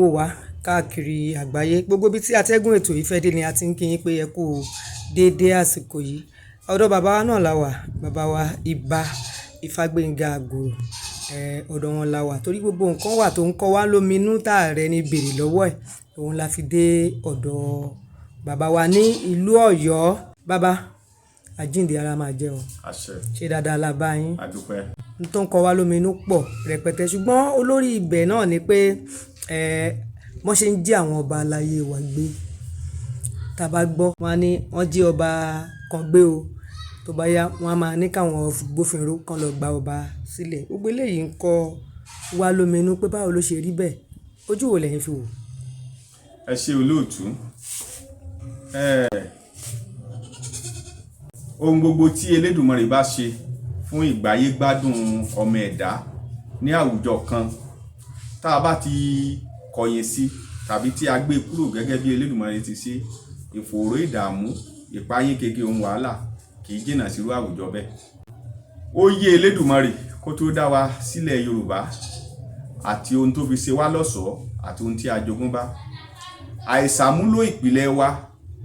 Wò wá káàkiri àgbáyé, gbogbo ibi tí atẹ́gùn ètò yìí fẹ́ dé ni a ti ń kí yín pé ẹ kú déédéé àsìkò yìí. Ọ̀dọ̀ bàbá wa náà la wà, bàbá wa Ìbà Ifágbénga Àgòrò. Ọ̀dọ̀ wọn la wà torí gbogbo nǹkan wà tó ń kọ́ wa lóminú táàrẹ ní bèrè lọ́wọ́ ẹ̀. Òun la fi dé ọ̀dọ̀ bàbá wa ní ìlú Ọ̀yọ́. Bàbá, àjíǹde ara máa jẹ́ o. Àṣẹ. Ṣé dáadáa la bá yín? Àdúpẹ́. N tó ń kọ́ wa lóminú pọ̀ rẹpẹtẹ, ṣùgbọ́n olórí ibẹ̀ náà ni pé wọ́n ṣe ń jí àwọn ọba aláyé wa gbé. Tá bá gbọ́, wọ́n á ní wọ́n jí ọba kan gbé o. Tó bá yá, wọ́n á máa ní káwọn gbófinró kan lọ gba ọba sílẹ̀. Gbogbo eléyìí ń kọ́ wa lóminú pé báwo ló ṣe rí bẹ́ẹ̀. Ojú wo lẹ̀yin fi wò? Ẹ ṣé olóòtú. Ohun gbogbo tí Elédùmarè bá ṣe fún ìgbáyé gbádùn ọmọ ẹ̀dá ní àwùjọ kan, tá a bá ti kọ̀yìn sí tàbí tí a gbé kúrò gẹ́gẹ́ bí Elédùmarè ti ṣe, ìfòòró ìdààmú, ìpayín keke ohun wàhálà kì í jìnnà sírú àwùjọ bẹ́ẹ̀. Ó yé Elédùmarè kó tó dá wa sílẹ̀ Yorùbá àti ohun tó fi ṣe wá lọ́ṣọ̀ọ́ àti ohun tí a jogún bá. Àìsàmúlò ìpìlẹ̀ wa,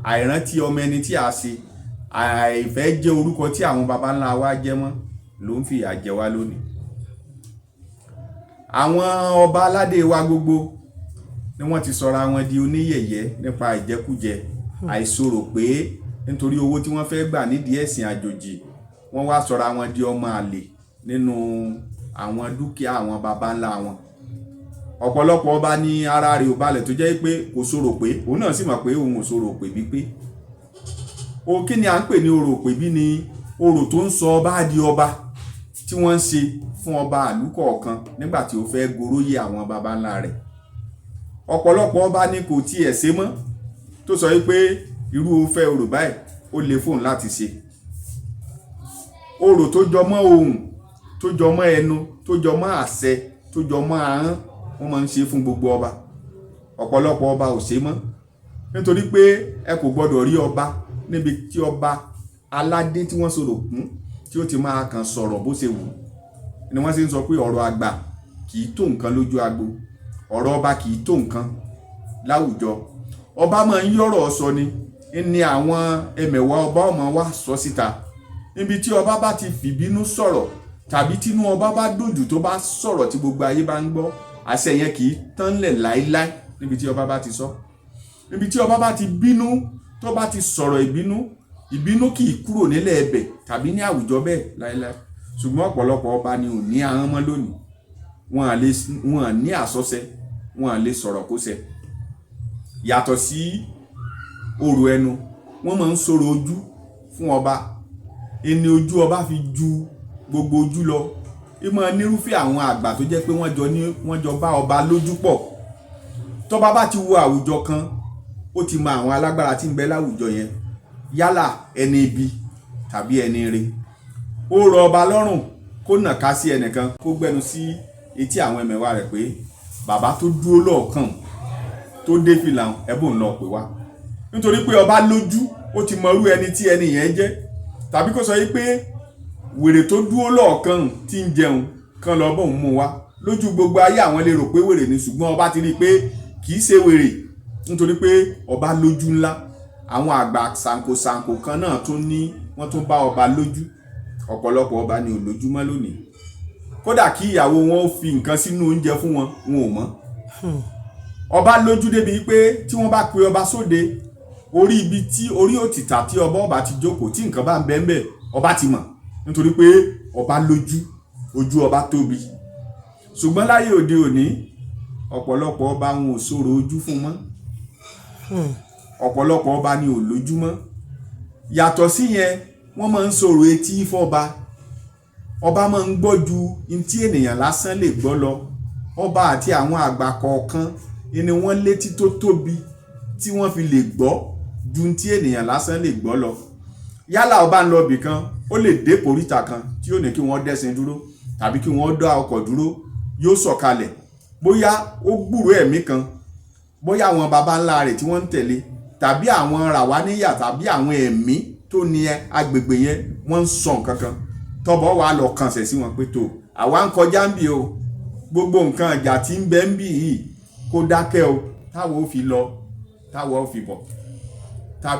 àìrántí ọmọ ẹni tí a ṣe, àìfẹ́ jẹ́ orúkọ tí àwọn baba ńlá wa jẹ́ mọ́ ló ń fìyà jẹ wá lónìí. Àwọn ọba aládé wa gbogbo ni wọ́n ti sọra wọn di oníyẹ̀yẹ́ nípa ìjẹkújẹ, àìṣòro pé nítorí owó tí wọ́n fẹ́ gbà nídìí ẹ̀sìn àjòjì, wọ́n wá sọra wọn di ọmọ àlè nínú àwọn dúkìá àwọn baba ńlá wọn. Ọ̀pọ̀lọpọ̀ ọba ní ara rẹ̀ ò balẹ̀ tó jẹ́ pé kò sọ̀rọ̀ pé òun náà sì mọ̀ pé òun ò sọ̀rọ̀ pé bí pé. O kí ni à ń pè ní orò pé bí ni orò tó ń sọ ọba di ọba tí wọ́n ń ṣe fún ọba ìlú kọ̀ọ̀kan nígbà tí ó fẹ́ goróyè àwọn baba ńlá rẹ̀. Ọ̀pọ̀lọpọ̀ ọba ní kò tiẹ̀ ṣe mọ́ tó sọ wípé irú fẹ́ orò báyìí ó le fóun láti ṣe. Orò tó jọ mọ́ ohùn, tó jọ mọ́ ẹnu, tó jọ mọ́ àṣẹ, tó jọ mọ́ ahọ́n, wọ́n máa ń ṣe fún gbogbo ọba. Ọ̀pọ̀lọpọ̀ ọba ò ṣe mọ́ nítorí pé ẹ kò gbọdọ̀ rí ọba níbi tí ọba aládé tí wọ́n sọ̀rọ̀ kún tí ó ti máa kàn sọ̀rọ̀ bó ṣe wù. Ni wọ́n ṣe ń sọ pé ọ̀rọ̀ àgbà kì í tó nǹkan lójú agbo, ọ̀rọ̀ ọba kì í tó nǹkan láwùjọ. Ọba máa ń yọ̀rọ̀ sọ ni ní àwọn ẹmẹ̀wà ọba ọmọ wa sọ síta. Níbi tí ọba bá ti fìbínú sọ̀rọ̀ tàbí tínú ọba bá dùn jù tó bá sọ̀rọ̀ tí gbogbo ayé bá ń gbọ́, àṣẹ yẹn kì í tán lẹ̀ láíláí níbi tí ọba bá ti sọ. Níbi tí ọba bá ti bínú, tó bá ti sọ̀rọ̀ ìbínú, ìbínú kì í kúrò nílẹ̀ ẹbẹ̀ tàbí ní àwùjọ bẹ́ẹ̀ láíláí. Ṣùgbọ́n ọ̀pọ̀lọpọ̀ ọba ni ò ní ahọ́n mọ́ lónìí. Wọn à lè, wọn à ní àsọsẹ, wọn à lè sọ̀rọ̀ kó ṣẹ. Yàtọ̀ sí orò ẹnu, wọ́n máa ń sọ̀rọ̀ ojú fún ọba. Ẹni ojú ọba fi ju gbogbo ojú lọ. Ìmọ̀ nírúfẹ́ àwọn àgbà tó jẹ́ pé wọ́n jọ ní, wọ́n jọ bá ọba lójú pọ̀. Tọ́ba bá ti wo àwùjọ kan, ó ti mọ àwọn alágbára tí ń bẹ láwùjọ yẹn, yálà ẹni ibi tàbí ẹni ire. Ó rọ ọba lọ́rùn kó nàka sí ẹnìkan, kó gbẹ́nu sí etí àwọn ẹmẹ̀wà rẹ̀ pé bàbá tó dúró lọ́ọ̀kan tó dé fìlà ẹ̀bùn lọ pè wá. Nítorí pé ọba lójú, ó ti mọ irú ẹni tí ẹni yẹn jẹ́. Tàbí kó sọ yí pé wèrè tó dúró lọ́ọ̀kan tí ń jẹun kan lọ bóun mú wá. Lójú gbogbo ayé àwọn lè rò pé wèrè ni, ṣùgbọ́n ọba ti rí i pé kì í ṣe wèrè nítorí pé ọba lójú ńlá. Àwọn àgbà ṣàǹkóṣàǹkó kan náà tún ní wọ́n tún bá ọba lójú. Ọ̀pọ̀lọpọ̀ ọba ni ò lójú mọ́ lónìí. Kódà kí ìyàwó wọn ó fi nǹkan sínú oúnjẹ fún wọn, wọn ò mọ̀. Ọba lójú débi pé tí wọ́n bá pe ọba sóde, orí ibi tí orí òtìtà tí ọba ọba ti jókòó tí nǹkan bá ń bẹ ń bẹ, ọba ti mọ̀ nítorí pé ọba lójú, ojú ọba tóbi. Ṣùgbọ́n láyé òde òní, ọ̀pọ̀lọpọ̀ ọba wọn ò sọ̀rọ̀ ojú fún mọ́. Ọ̀pọ̀lọpọ̀ ọba ni ò lójú mọ́. Yàtọ̀ sí yẹn, wọ́n máa ń sọ̀rọ̀ etí fọ́ba. Ọba máa ń gbọ́ ju ní tí ènìyàn lásán lè gbọ́ lọ. Ọba àti àwọn àgbà kọ̀ọ̀kan ni wọ́n létí tó tóbi tí wọ́n fi lè gbọ́ ju ní tí ènìyàn lásán lè gbọ́ lọ. Yálà ọba ń lọ ibì kan, ó lè dé kòríta kan tí ó ní kí wọ́n dẹ́ṣin dúró tàbí kí wọ́n dá ọkọ̀ dúró, yóò sọ̀kalẹ̀. Bóyá ó gbúrò ẹ̀mí kan, bóyá àwọn baba ńlá rẹ̀ tí wọ́n ń tẹ̀lé tàbí àwọn ràwáníyà tàbí àwọn ẹ̀mí tó ní agbègbè yẹn wọ́n ń sọ nǹkan kan. Tọ́bọ̀ wà lọ kànṣẹ̀ sí wọn pé tó àwa ń kọjá ń bì o, gbogbo nǹkan ìjà tí ń bẹ ń bì yìí kó dákẹ́ o, táwọn ò fi lọ, táwọn ò fi bọ̀.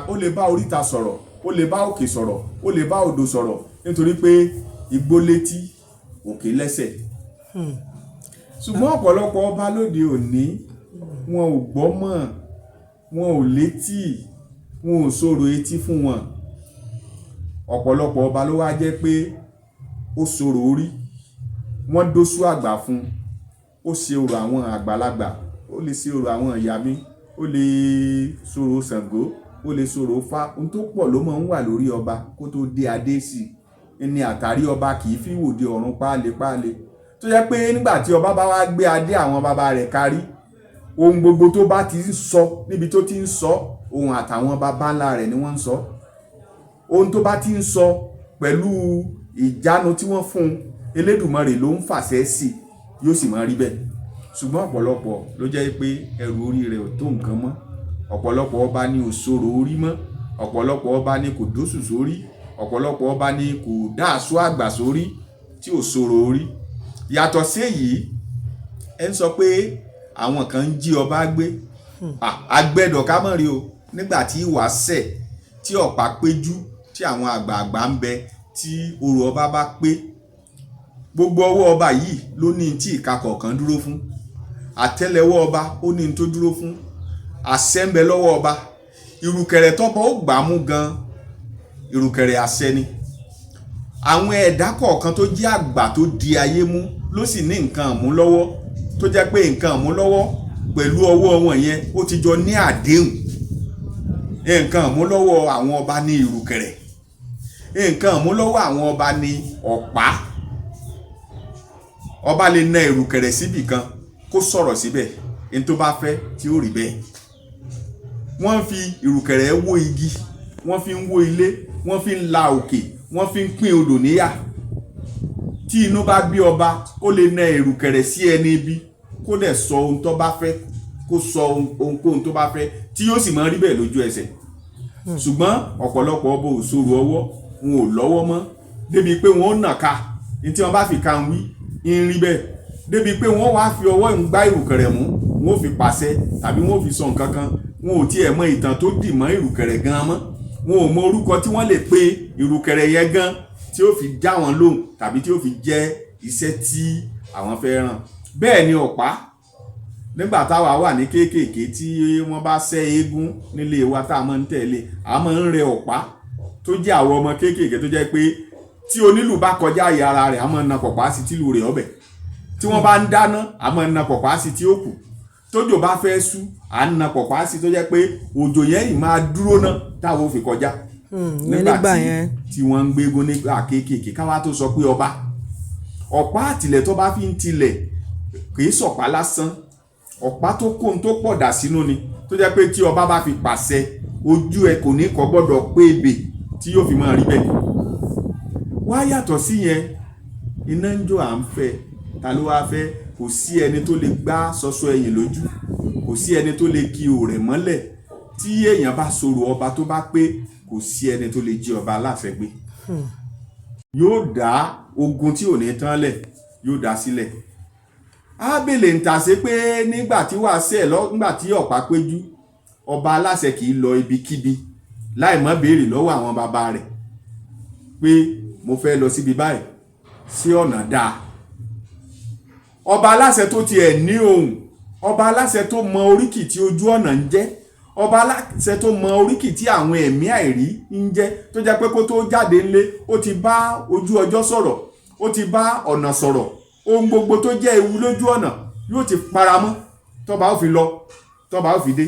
Ó lè bá oríta sọ̀rọ̀, ó lè bá òkè sọ̀rọ̀, ó lè bá odò sọ̀rọ̀, nítorí pé igbó létí, òkè lẹ́sẹ̀. Ṣùgbọ́n ọ̀pọ̀lọpọ̀ ọba lóde òní, wọn ò gbọ́ mọ́, wọn ò létí, wọn ò sọ̀rọ̀ etí fún wọn. Ọ̀pọ̀lọpọ̀ ọba ló wá jẹ́ pé ó sọ̀rọ̀ orí, wọ́n dóṣù àgbà fún un, ó ṣe orò àwọn àgbàlagbà, ó lè ṣe orò àwọn ìyá mi, ó lè sọ̀rọ̀ Ṣàngó, ó lè sọ̀rọ̀ Ifá. Ohun tó pọ̀ ló máa ń wà lórí ọba kó tó dé adé sí i. Ní àtàrí ọba kì í fi wòde ọ̀run páálépáálé, tó jẹ́ pé nígbà tí ọba bá wá gbé adé àwọn bàbá rẹ̀ kárí, ohun gbogbo tó bá ti ń sọ níbi tó ti ń sọ, ohun àtàwọn bàbá ńlá rẹ̀ ni wọ́n ń sọ. Ohun tó bá ti ń sọ pẹ̀lú ìjánu tí wọ́n fún un, Elédùmarè ló ń fàṣẹ sí i, yóò sì máa rí bẹ́ẹ̀. Ṣùgbọ́n ọ̀pọ̀lọpọ̀ ló jẹ́ pé ẹrù orí rẹ̀ ò tó nǹkan mọ́. Ọ̀pọ̀lọpọ̀ ọba ni ò sọ̀rọ̀ orí mọ́, ọ̀pọ̀lọpọ̀ ọba ni kò dóṣù sórí, ọ̀pọ̀lọpọ̀ ọba ni kò dá aṣọ àgbà sórí, tí ò sọ̀rọ̀ orí. Yàtọ̀ sí èyí, ẹ ń sọ pé àwọn kan ń jí ọba gbé. Agbẹ́dọ̀ ká mọ̀ rí o, nígbà tí ìwà ṣẹ̀, tí ọ̀pá péjú, tí àwọn àgbààgbà ń bẹ, tí orò ọba bá pé, gbogbo ọwọ́ ọba yìí ló ní tí ìka kọ̀ọ̀kan dúró fún. Àtẹ́lẹwọ́ ọba ó ní tó dúró fún. Àṣẹ ń bẹ lọ́wọ́ ọba. Ìrùkẹ̀rẹ̀ tọ́ba ó gbà mú gan, ìrùkẹ̀rẹ̀ àṣẹ ni. Àwọn ẹ̀dá kọ̀ọ̀kan tó jẹ́ àgbà tó di ayé mú ló sì ní nǹkan àmú lọ́wọ́, tó jẹ́ pé nǹkan àmú lọ́wọ́ pẹ̀lú ọwọ́ wọn yẹn ó ti jọ ní àdéhùn. Nǹkan àmú lọ́wọ́ àwọn ọba ní ìrùkẹ̀rẹ̀, nǹkan àmú lọ́wọ́ àwọn ọba ní ọ̀pá. Ọba lè na ìrùkẹ̀rẹ̀ síbì kan kó sọ̀rọ̀ síbẹ̀, ní tó bá fẹ́ tí ó rí bẹ́ẹ̀. Wọ́n fi ìrùkẹ̀rẹ̀ wó igi, wọ́n fi ń wó ilé, wọ́n fi ń la òkè, wọ́n fi ń pín odò níyà. Tí inú bá bí ọba, ó lè na ìrùkẹ̀rẹ̀ sí ẹni ibi kó dẹ̀ sọ ohun tó bá fẹ́, kó sọ ohunkóhun tó bá fẹ́, tí yóò sì máa rí bẹ́ẹ̀ lójú ẹsẹ̀. Ṣùgbọ́n ọ̀pọ̀lọpọ̀ ọba ò sọ̀rọ̀ ọwọ́, wọn ò lọ́wọ́ mọ́, débi pé wọn ó nàka ní tí wọ́n bá fi kan wí ń rí bẹ́ẹ̀, débi pé wọ́n wá fi ọwọ́ ń gbá ìrùkẹ̀rẹ̀ mú, wọ́n ó fi pàṣẹ tàbí wọ́n ó fi sọ nǹkan kan. Wọn ò tiẹ̀ mọ ìtàn tó dì mọ́ ìrùkẹ̀rẹ̀ gan mọ́, wọn ò mọ orúkọ tí wọ́n lè pe ìrùkẹ̀rẹ̀ yẹn gan tí ó fi já wọn lóhùn tàbí tí ó fi jẹ́ iṣẹ́ tí àwọn fẹ́ ràn. Bẹ́ẹ̀ ni ọ̀pá. Nígbà táwa wà ní kéékèèké tí wọ́n bá ṣẹ́ eégún nílé wa tá a máa ń tẹ̀lé, a máa ń rẹ ọ̀pá, tó jẹ́ àwọn ọmọ kéékèèké tó jẹ́ pé tí onílù bá kọjá àyè ara rẹ̀, a máa ń na pọ̀pá sí tìlù rẹ̀ ọbẹ̀. Tí wọ́n bá ń dáná, a máa ń na pọ̀pá sí tí ó kù. Tójò bá fẹ́ sú, à ń na pọ̀pá sí tó jẹ́ pé òjò yẹn yìí máa dúró ná táwọn ò fi kọjá. Nígbà yẹn tí wọ́n ń gbégún nígbà kéékèèké, káwá tó sọ pé ọba ọ̀pá àtìlẹ̀ tó bá fi ń tilẹ̀ kì í sọ̀pá lásán, ọ̀pá tó kó ohun tó pọ̀ dà sínú ni, tó jẹ́ pé tí ọba bá fi pàṣẹ, ojú ẹ kò ní kọ́ gbọ́dọ̀ pé ebè tí yóò fi máa rí bẹ́ẹ̀. Wá yàtọ̀ sí yẹn, iná ń jó à ń fẹ́, ta ló wá fẹ́? Kò sí ẹni tó lè gbá ṣọṣọ ẹ̀yìn lójú, kò sí ẹni tó lè ki òrẹ̀ mọ́lẹ̀. Tí èèyàn bá sọ̀rọ̀ ọba tó bá pé, kò sí ẹni tó lè jí ọba aláfẹ́ gbé. Yóò dá ogun tí ò ní tán lẹ̀, yóò dá sílẹ̀. Ábèlè ń tà sí pé nígbà tí wàá sẹ̀ lọ, nígbà tí ọ̀pá péjú, ọba aláṣẹ kì í lọ ibikíbi láì má béèrè lọ́wọ́ àwọn bàbá rẹ̀ pé mo fẹ́ lọ síbi báyìí, sí ọ̀nà dáa. Ọba aláṣẹ tó tiẹ̀ ní ohùn, ọba aláṣẹ tó mọ oríkì tí ojú ọ̀nà ń jẹ́, ọba aláṣẹ tó mọ oríkì tí àwọn ẹ̀mí àìrí ń jẹ́, tó jẹ́ pé kó tó jáde ńlé ó ti bá ojú ọjọ́ sọ̀rọ̀, ó ti bá ọ̀nà sọ̀rọ̀, ohun gbogbo tó jẹ́ ewu lójú ọ̀nà yóò ti paramọ́ tọ́ba ó fi lọ, tọ́ba ó fi dé.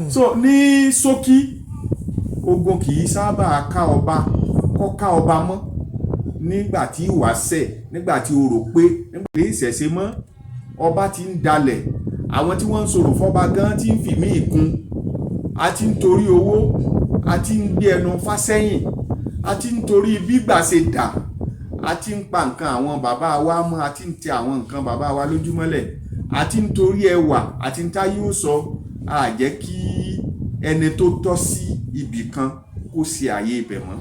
So ní ṣókí, ogun kì í sábà ká ọba, kọ́ ká ọba mọ́ nígbà tí ìwà ṣẹ̀, nígbà tí o rò pé nígbà tí ìṣẹ̀ṣe mọ́, ọba ti ń dalẹ̀, àwọn tí wọ́n ń sọ̀rọ̀ fọ́ba gan ti ń fìmí ìkun, a ti ń torí owó, a ti ń gbé ẹnu fásẹ́yìn, a ti ń torí bígbà ṣe dà, a ti ń pa nǹkan àwọn bàbá wa mọ́, a ti ń tẹ àwọn nǹkan bàbá wa lójúmọ́lẹ̀, a ti ń torí ẹwà àti ń tá yóò sọ, a jẹ́ kí ẹni tó tọ́ sí ibì kan kó ṣe àyè ibẹ̀ mọ́.